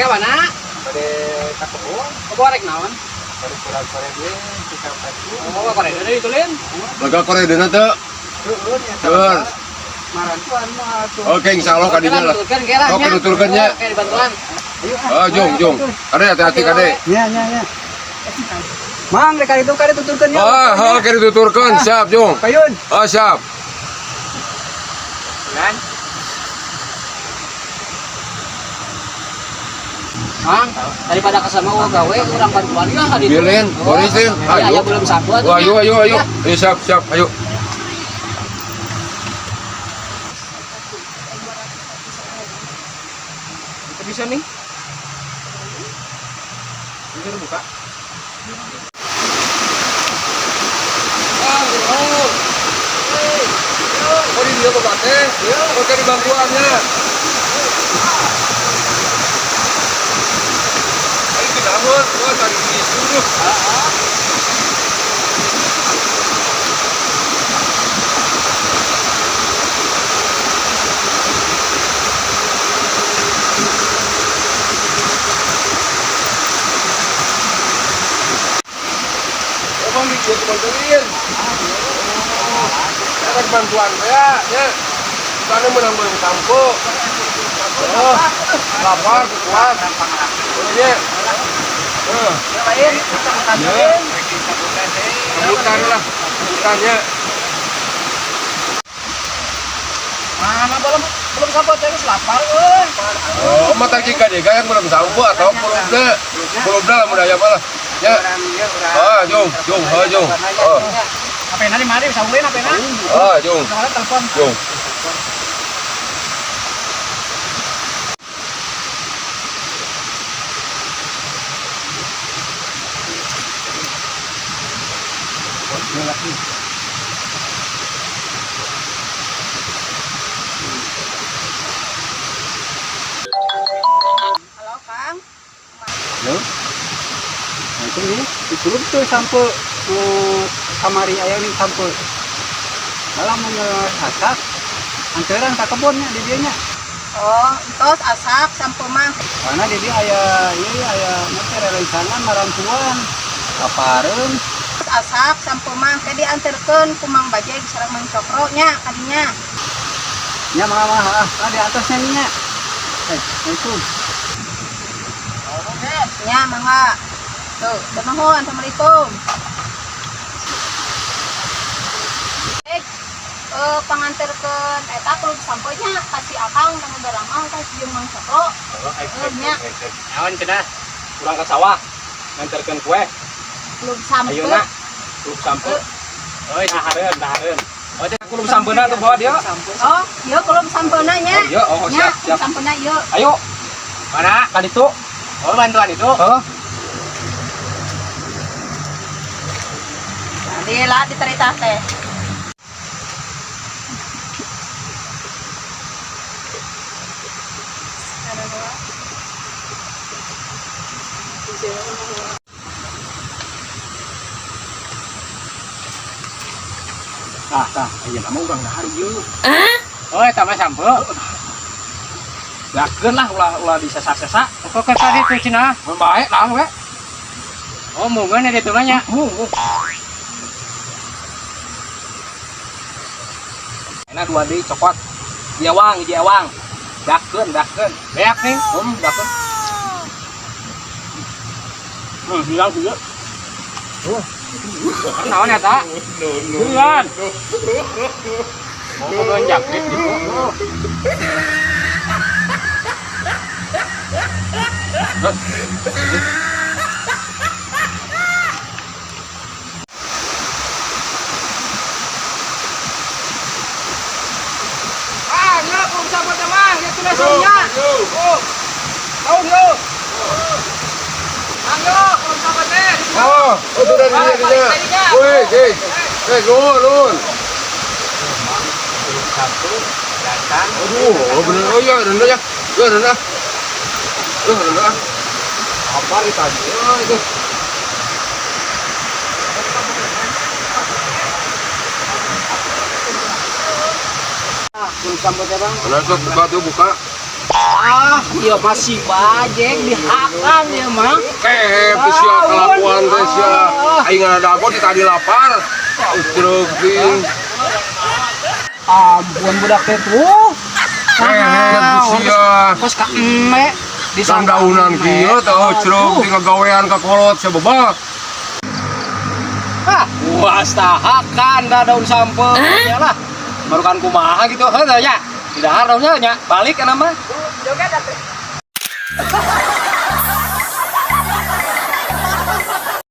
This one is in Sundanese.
Rek mana? Bade ka kebun. Kebun rek naon? Bade kurang sore deui kita pagi. Oh, kore deui ditulin. Lega koredena teu? Heeh nya. Seur. Marantuan mah atuh. Oke, insyaallah ka dinya lah. Nuturkeun ge lah. Oke, nuturkeun nya. Oke, dibantuan. Ayo ah. Oh, jung, jung. Kade hati-hati kade. Nya nya nya. Mang rek ka ditu kade tuturkeun nya. Ah, oke dituturkeun, siap, jung. Payun. Oh, siap. Kan? Mang, daripada kesama gua gawe urang bantuan ya ka ditu. Bilin, Boris, Lin. Ayo. Ayo. Belum sampo atuh, Wah, ayo, nya. ayo, ayo. Ayo, siap, siap, ayo. Itu bisa nih. Bisa buka. Ah, oh. Oh, di dia bapak teh. Oke, di bantuannya. Ayo kenapa? Wah, tadi disuruh. Oh, bang, dia bantuin. Ada bantuan ya, ya. Sana menang belum sampo. Oh, lapar, kuat. Oh, ya. Eh, Lain, ya. Rambutan lah, rambutannya. Mana belum belum sampo teh geus lapar euy. Oh, mata jika dia yang belum sampo atau kulubna, kulubna lah mudah ya malah. Ya. Ah, jung, jung, oh, jung. Oh, Apena di mari bisa ulin apena? ah, jung, Soalnya telepon. jung. Halo Kang. Halo. Nah, itu nih, dikulub tuh sampo nu kamari aya nih sampo. Malah mau asak anteran ka kebonnya di dieu nya. Oh, entos asak sampo mah. Karena di dieu aya ieu aya nanti rerencangan marantuan kapareun. Asak sampo mah teh dianterkeun ku Mang Bajeg sareng Mang Cokro nya kadinya. Nya mah mah ah, ah di atasnya nih nya. Eh, Assalamualaikum. Nya mangga. Tuh, nuhun, Assalamualaikum. Eh, panganterkeun eta kulub sampo nya ka si Akang nu daramang teh jeung Mang Cokro. Eh, nya Naon cenah? Urang ke sawah nganterkeun kue. kulub sampo. Ayeuna kulub sampo. Euy, dahareun, dahareun. Oh, teh kulub sampeuna tuh bawa dia. Oh, ieu kulub sampona nya. Oh, iya, oh, Nya, siap, siap. kulub sampona ieu. Ayo. Mana? Ka ditu. Oh, bantuan itu. Heeh. Tadi lah dicerita teh. Tah, tah, ayeuna mah urang dahar ieu. Oh, eta mah sampo. Yakeun lah ulah ulah disesa-sesa. Kok ke tadi tuh cenah? Mun bae lah we. Oh, mungkin ada itu mah nya. Mung. Enak dua deui cokot. Diawang, diawang. Dakeun, dakeun. Beak nih. Dakeun. Hilang juga. Naon eta? Durian. Mau kebeun jakrit gitu. Ah, nya belum sampai mah, ya sudah saunya. Oh. Tahu yo. Anggo, belum sampai teh. Oh, oh, tuh dari dia, dia. Wih, hei, hei, nuhun, nuhun. Aduh, oh bener, oh iya, rendah ya, ya rendah, ya rendah. Apa tadi? Oh itu. Kulub sampo teh Bang. Mana tuh buka tuh buka. Ah, iya masih bajek dihakan ya mah. Kehe teh sia kelakuan teh sia. Aing ngadago di tadi lapar. Ucreg ting. Ampun budak teh tuh. Kehe teh sia. Kos ka eme di Dandaunan kieu teh ucreg ting ngagawean ka kolot sia bebak. Ah, puas hakan dah daun sampeu ya lah. Barukan kumaha gitu heuh ya. Di dahar daunnya nya, balik kana mah. Joget atuh.